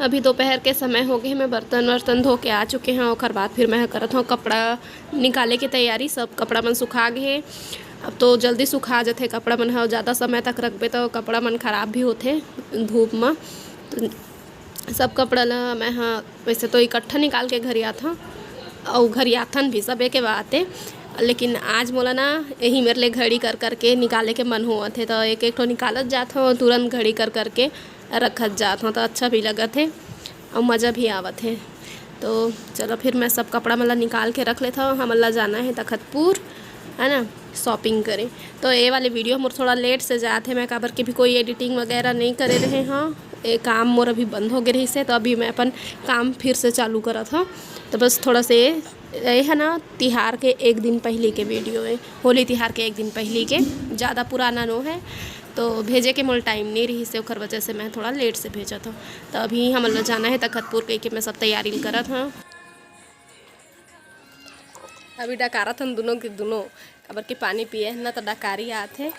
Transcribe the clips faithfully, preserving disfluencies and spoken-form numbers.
अभी दोपहर के समय हो गए, मैं बर्तन वर्तन धो के आ चुके हैं। ओकर बाद फिर मैं करत हूँ कपड़ा निकाले के तैयारी। सब कपड़ा मन सुखा गए हैं। अब तो जल्दी सुखा जाते कपड़ा मन ह, ज़्यादा समय तक रखबे तो कपड़ा मन खराब भी होते धूप में। तो सब कपड़ा ला मैं ह वैसे तो इकट्ठा निकाल के घरियाथन, अउ घरियाथन भी सब एके बात है। लेकिन आज मोला ना यही मेरे लिए घड़ी कर करके निकाले के मन होवत है, तो एक एक ठो निकालत जात हूँ, तुरंत घड़ी कर करके रखत जात हूँ, तो अच्छा भी लगत है अउ मज़ा भी आवत है। तो चलो फिर मैं सब कपड़ा मन ला निकाल के रख लेता हूँ। हमन ला जाना है तखतपुर, है ना, शॉपिंग करें। तो ये वाले वीडियो मोर थोड़ा लेट से जात है, मैं काबर के भी कोई एडिटिंग वगैरह नहीं करे रहे हूँ। ये काम मोर अभी बंद हो गए रहिस हे, तो अभी मैं अपन काम फिर से चालू करत हूँ। तो बस थोड़ा से ये है ना, तिहार के एक दिन पहले के वीडियो है, होली तिहार के एक दिन पहले के, ज़्यादा पुराना नो है। तो भेजे के मोल टाइम नहीं रहिस हे, ओकर वजह से मैं थोड़ा लेट से भेजत हूँ। तो अभी हमन ला जाना है तखतपुर, कह के मैं सब तैयारी करत हूँ। अभी डकारत हन दुनों के दुनों, काबर के पानी पिए हन ना, तो डकारी आत हे।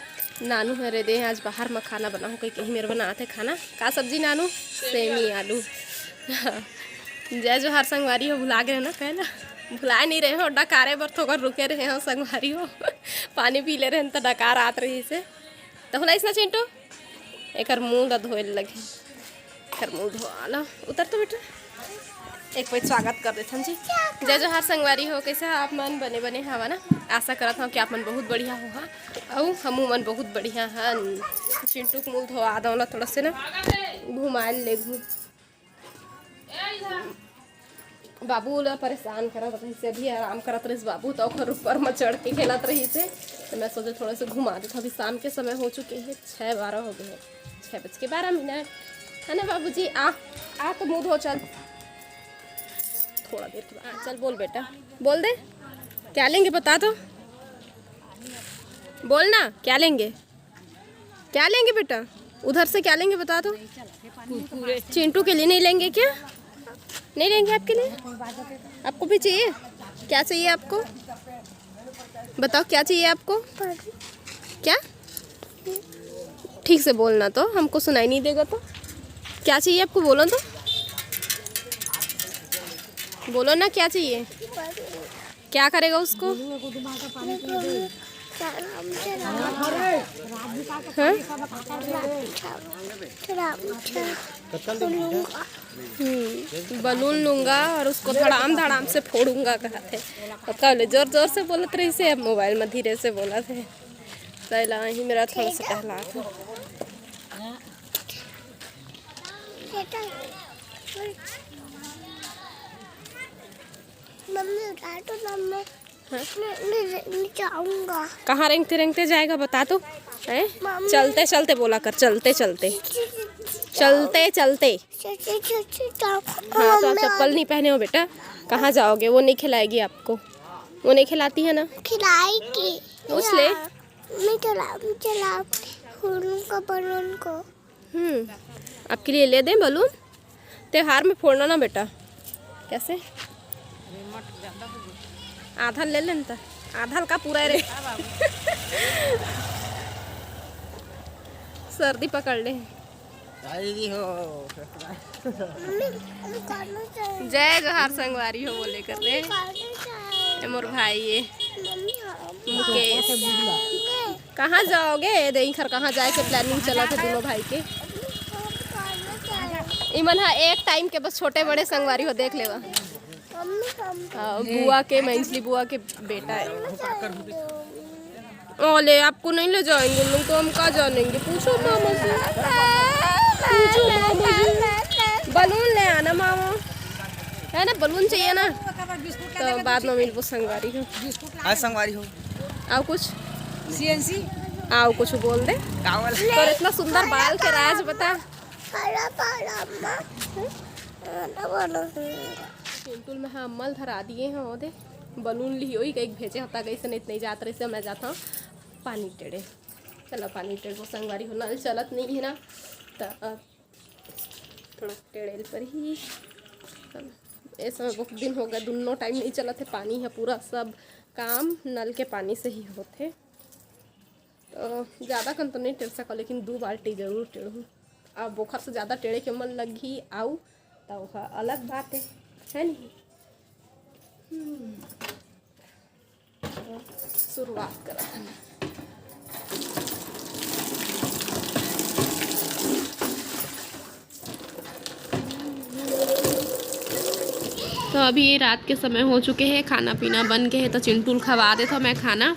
नानू हरे दे आज बाहर म खाना बनाहूँ कहिके ही मेर बनात हे खाना। का सब्जी नानू? सेमी आलू। जय जोहार संगवारी हो, भुला गए ना कहना, भुलाए नहीं रहे हो, डकारे बर थोकर रुके रहे हो संगवारी हो। पानी पी ले रहे हन तो डकार आत रहिस हे। तो हुलाइस ना चिंटू, एकर मुंह ला धोए लगे। एकर मुंह धोआ ला। उतर तो बेटा, एक पइत स्वागत कर देथन जी। जय जोहार संगवारी हो, कैसे हो आप मन? बने बने हवा ना? आशा करत हूँ कि आप मन बहुत बढ़िया हो हा, अउ हमू मन बहुत बढ़िया हन। चिंटू के मुंह धोआ दो ला थोड़ा से ना, घुमाए ले घूम। बाबू ला परेशान करत रहिस हे, अभी आराम करत रहिस बाबू, तो ओकर ऊपर म चढ़ के खेलत रहिस हे। तो मैं सोचे थोड़ा से घुमा देत हूँ। अभी शाम के समय हो चुके हैं, छः बारह हो गए हैं, छः बज के बारह मिनट, है ना बाबूजी? आ, आ तो मुंह धो चल, थोड़ा देर के बाद। हाँ, चल बोल बेटा, बोल दे, क्या लेंगे बता तो, बोल ना क्या लेंगे। क्या लेंगे बेटा? उधर से क्या लेंगे बता दो। चिंटू के लिए नहीं लेंगे क्या? नहीं लेंगे आपके लिए? आपको भी चाहिए? क्या चाहिए आपको? बताओ क्या चाहिए आपको? क्या? ठीक से बोलना तो, हमको सुनाई नहीं देगा तो। क्या चाहिए आपको, बोलो तो। बोलो ना क्या चाहिए। क्या करेगा उसको? हाँ? हम्म, बलून लूंगा और उसको धड़ाम धड़ाम से फोड़ूंगा कहत हे। अब का ले जोर जोर से बोलत रहिस हे, अब मोबाइल में धीरे से बोलत हे। तैला ही मेरा थोड़ा सा टहलात हे। मम्मी उठा तो मम्मी। हाँ? मैं, मैं, मैं जाऊंगा। कहाँ रेंगते रेंगते जाएगा बता तो? हैं? मम्मी। चलते चलते बोला कर, चलते चलते। चलते चलते। हाँ, तो आप चप्पल नहीं पहने हो बेटा, कहाँ जाओगे? वो नहीं खिलाएगी आपको, वो नहीं खिलाती है ना? खिलाएगी। उसने? मैं चला, मैं चला उनका बलून को। हम्म, आपके लिए ले दें बलून? त्योहार में फोड़ना ना बेटा। कैसे? आधा ले लेन त, आधा का पूरा रे। सर्दी पकड़ ले। आई हो। जय जोहार संगवारी हो बोले कर रे। ए मोर भाई ये मुकेश। कहाँ जाओगे? दे इखर कहाँ जाए के प्लानिंग चलत हे दोनों भाई के। इमन हा एक टाइम के बस छोटे बड़े संगवारी हो, देख लेवा। हाँ, बुआ के, मंझली बुआ के बेटा है। ओले, आपको नहीं ले जाएंगे लोग, तो हम कहाँ जानेंगे? पूछो मामा से, पूछो मामा से। बलून ले आना मामा, है ना? बलून चाहिए ना, तो बाद में मिलबो संगवारी हो। हाँ, संगवारी हो। आओ कुछ सीएनसी। आओ कुछ बोल दे। का बोल? तो इतना सुंदर बाल के राज बता। चिंटुल में हाँ अम्मल धरा दिए हैं, ओदे बलून ली होई, कहीं भेजे होता, कहीं से नहीं, नहीं जात रहे से मैं जाता हूँ पानी टेढ़े। चलो पानी टेढ़ को संगवारी हो, नल चलत नहीं है ना, तो अब थोड़ा टेढ़े पर ही। ये समय बहुत दिन हो गया, दोनों टाइम नहीं चलत है पानी है, पूरा सब काम नल के पानी से ही होते। तो ज़्यादा कन तो नहीं टेढ़ सको, लेकिन दो बाल्टी जरूर टेढ़ूँ। अब बोखर से ज़्यादा टेढ़े के मन लगही, आऊ त ओहा अलग बात है, है नहीं? हम्म, तो शुरुआत करत हन। तो अभी रात के समय हो चुके हे, खाना पीना बन के हे, तो चिंटू ल खवा देथव मैं खाना।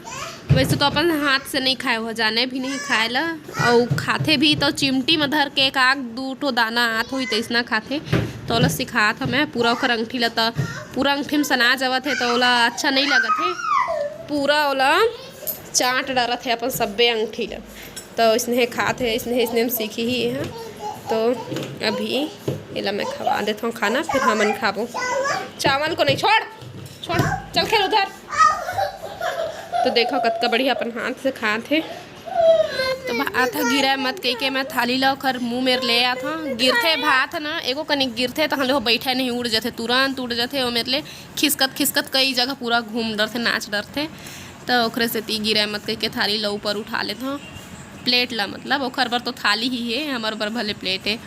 वैसे तो अपन हाथ से नहीं खाए हो, जाने भी नहीं खाए ला, अउ खाथे भी तो चिमटी में धर के एक आध दू ठो दाना आत होही, तैसना खाथे। तो ओला सिखात हव मैं, पूरा ओकर अंगठी ला, तो पूरा अंगठी में सना जावत हे, तो ओला अच्छा नहीं लगत हे, पूरा ओला चाट डारत हे अपन सब्बे अंगठी ला। तो इसने खात हे, इसने, इसने हम सीखी ही है। तो अभी एला मैं खवा देथव खाना, फिर हमन खाबो। चावल को नहीं, छोड़, छोड़, चल खेल उधर। तो देखो कतका बढ़िया अपन हाथ से खात हे। तो भात ह गिरा मत कहिके मैं थाली ला ओकर मुंह मेर ले आत हव। गिरथे भात ह ना, एको कनी गिरथे, तहाँ ले हो बैठे नहीं, उड़ जथे, तुरंत उड़ जथे। ओ मेर ले खिसकत खिसकत कई जगह पूरा घूम डरथे, नाच डरथे। तो ओकरे सेती गिरा मत कहिके थाली ला ऊपर उठा लेत हव, प्लेट ला, मतलब ओकर बर तो थाली ही हे, हमर बर भले प्लेट हे।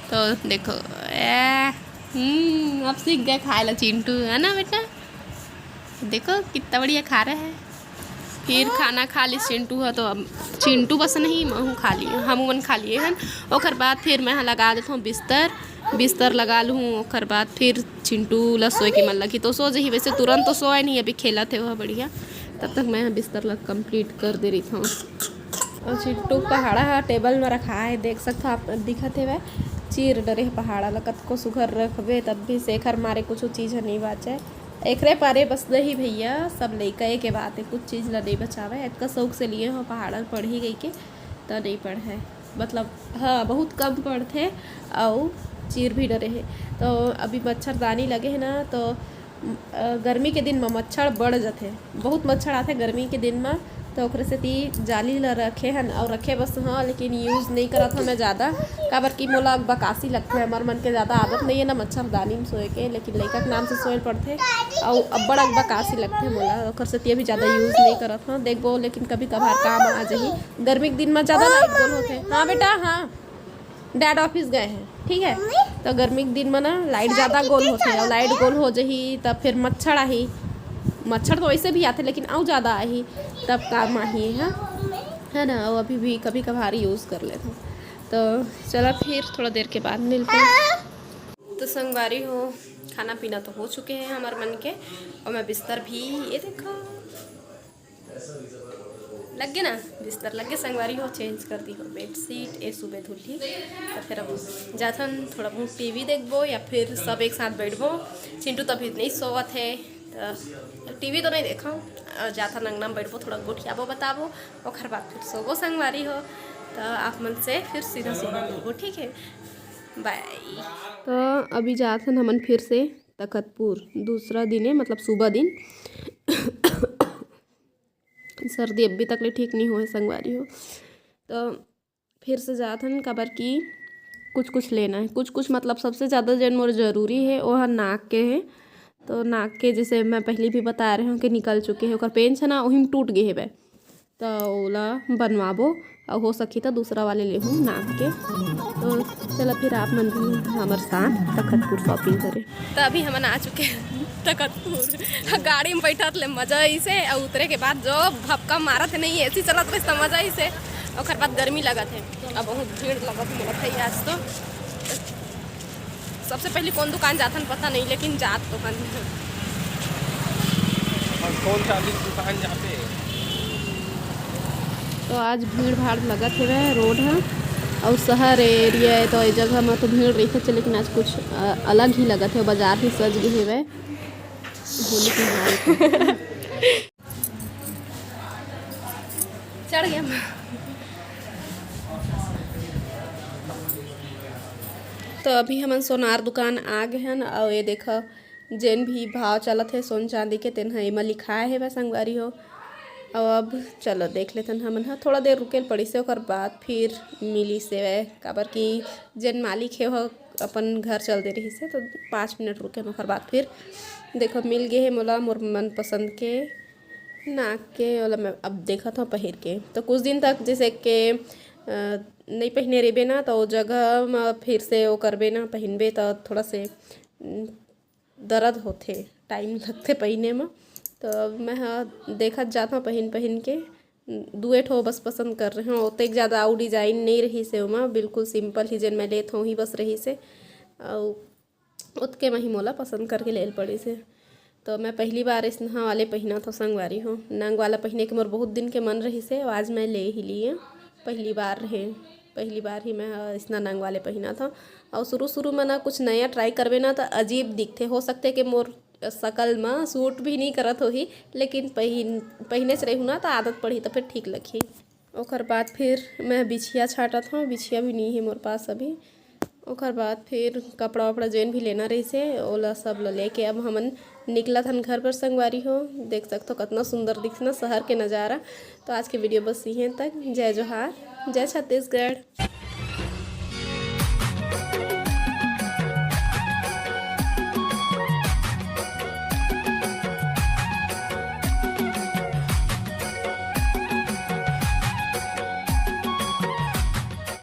तो देखो, ए, हम्म, अब सीख गए खाए ला चिंटू, है ना बेटा? देखो कितना बढ़िया खा रहे हैं। फिर खाना खा लिस चिंटू ह, तो अब चिंटू बस नहीं, महू खा लिए, हमू मन खा लिए हन। ओकर बाद फिर मैं ह लगा देथव बिस्तर, बिस्तर लगा लूँ। ओकर बाद फिर चिंटू ला सोए के मन लगी तो सो जही। वैसे तुरंत तो सोए नहीं, अभी खेलत हे वह बढ़िया। तब तक मैं ह बिस्तर ला कंप्लीट कर दे रही थव। और चिंटू पहाड़ा ह टेबल में रखा है, देख सकथव आप, दिखत हेवय, चीर डरे हे पहाड़ा ला। कतको सुघर रखबे तब भी से एखर मारे कुछ चीज ह नहीं बाचे। एकरे पारे बस नहीं भैया, सब लइका एके बात है, कुछ चीज ला नहीं बचावे। इतना शौक से लिए हो पहाड़ा पढ़ही गई के, त नहीं पढ़े, मतलब हाँ, बहुत कम पढ़थे। अउ चीर भी डरे हे। तो अभी मच्छरदानी लगे हे ना, तो अ, गर्मी के दिन म मच्छर बढ़ जथे, बहुत मच्छर आथे गर्मी के दिन म। तो ओकरे सेती जाली ल रखे हन, अउ रखे बस हाँ, लेकिन यूज नहीं करत हन मैं ज़्यादा, काबर कि मोला अकबकासी लगथे। हमर मन के ज़्यादा आदत नहीं है ना मच्छरदानी में सोए के, लेकिन लइका के नाम से सोए ल पड़थे, अउ अब्बड़ अकबकासी लगथे मोला, ओकर सेती अभी ज़्यादा यूज नहीं करत हन। देखबो, लेकिन कभी कभार काम आ जही। गर्मी के दिन म ज़्यादा लाइट गोल होथे। हाँ बेटा, हाँ। डैड ऑफिस गए हैं, ठीक है। तो गर्मी के दिन में ना लाइट ज़्यादा गोल होथे, और लाइट गोल हो जही तब फिर मच्छर आही। मच्छर तो वैसे भी आथे, लेकिन अउ ज़्यादा आही, तब काम आही, है, है ना। और अभी भी कभी कभार यूज़ कर लेते हैं। तो चला, फिर थोड़ा देर के बाद मिलते हैं। तो संगवारी हो, खाना पीना तो हो चुके हैं हमार मन के, और मैं बिस्तर भी, ये देखो, लग गे ना, बिस्तर लग गे संगवारी हो, चेंज कर दी हो बेडशीट, ए सुबह धुलही। तो फिर अब जाथन, थोड़ा बहुत टीवी देखबो या फिर सब एक साथ बैठबो। चिंटू तो अभी नहीं सोवत है, तो टीवी तो नहीं देखो, और जाथन अंगना में बैठबो, थोड़ा गोठियाबो, बताबो, ओकर बाद फिर सोबो संगवारी हो। तो आप मन से फिर सीधा सुबह मिलबो, ठीक है, बाय। तो अभी जाथन हमन फिर से तखतपुर, दूसरा दिन है, मतलब सुबह दिन। सर्दी अभी तक ले ठीक नहीं होए संगवारी हो। तो फिर से जात हन, काबर कि कुछ कुछ लेना है। कुछ कुछ मतलब सबसे ज़्यादा जेन मोर जरूरी है वो ह नाक के है। तो नाक के, जैसे मैं पहले भी बता रहे हूँ कि निकल चुके हैं, ओकर पेंच है ना, ओही में टूट गए हेबे, तो ओला बनवाबो, और हो सकी तो दूसरा वाले लेहूँ नाक के। तो चला फिर आप मन भी हमर साथ तखतपुर शॉपिंग करे। तो अभी हमन आ चुके हैं तखतपुर। गाड़ी में बैठत ले मजा अइसे, और उतरे के बाद जो भपका मारत है नहीं, एसी चलत रहे तो मजा अइसे। ओकर बाद गर्मी लगत है, अब बहुत भीड़ लगत है, लगत है आज तो। सबसे पहले कौन दुकान जाथन पता नहीं, लेकिन जात तो हन। और कौन चालीस दुकान जाते हैं। तो आज भीड़ भाड़ लगत हेवय रोड ह, अउ शहर एरिया है तो ए जगह में तो भीड़ रहिथे, लेकिन आज कुछ अ, अलग ही लगत है, बाजार भी सज गए हेवय होली के माहौल। चढ़ गया। तो अभी हमन सोनार दुकान आ गए हन, अउ ये देखा जेन भी भाव चलत है सोन चांदी के, तेन ह एमा लिखाए हेवय संगवारी हो। अउ अब चलो देख लेथन हमन ह, थोड़ा देर रुके ल पड़िस हे, ओकर बाद फिर मिलिस हेवय, काबर कि जेन मालिक हे ओह अपन घर चल दे रहिस हे, तो पाँच मिनट रुके म ओकर बाद फिर देखो मिल गे हे मोला मोर मनपसंद के नाक के, ओला मैं अब देखत हव पहिर के। तो कुछ दिन तक जैसे के अ, नइ पहिने रेबे ना, त ओ जगह म फिर से ओ करबे ना, पहिनबे त थोड़ा से, उम, दर्द होथे, टाइम लगथे पहिने म। त अब मैं ह देखत जात हव पहिन पहिन के, दुए ठो बस पसंद कर रहे हव। ओतेक ज़्यादा आउ डिजाइन नइ रहिस हे ओमा, बिल्कुल सिंपल ही जेन मैं लेत हव, वही बस रहिस हे। अउ ओतके म ही मोला पसंद करके लेल पड़िस हे। तो मैं पहली बार अइसना वाले पहिनत हव संगवारी हो। नंग वाला पहिने के मोर बहुत दिन के मन रहिस हे, आज मैं ले ही लिए। पहली बार रहे, पहली बार ही मैं ह अइसना नंग वाले पहिनत हव। अउ शुरू-शुरू म ना कुछ नया ट्राई करबे ना, त अजीब दिखथे। हो सकथे कि मोर शकल म सूट भी नइ करत होही, लेकिन पहिन, पहिनेच रहिहूँ ना, त आदत पड़ही, त फिर ठीक लगही। ओकर बाद फिर मैं बिछिया छांटत हव, बिछिया भी नइ हे मोर पास अभी। ओकर बाद फिर कपड़ा-वपड़ा जेन भी लेना रहिस हे, ओला सब ल लेके अब हमन निकलत हन घर बर संगवारी हो। देख सकथव, कतना सुंदर दिखथे ना शहर के नज़ारा। तो आज के वीडियो बस इहें तक। जय जोहार, जय छत्तीसगढ़।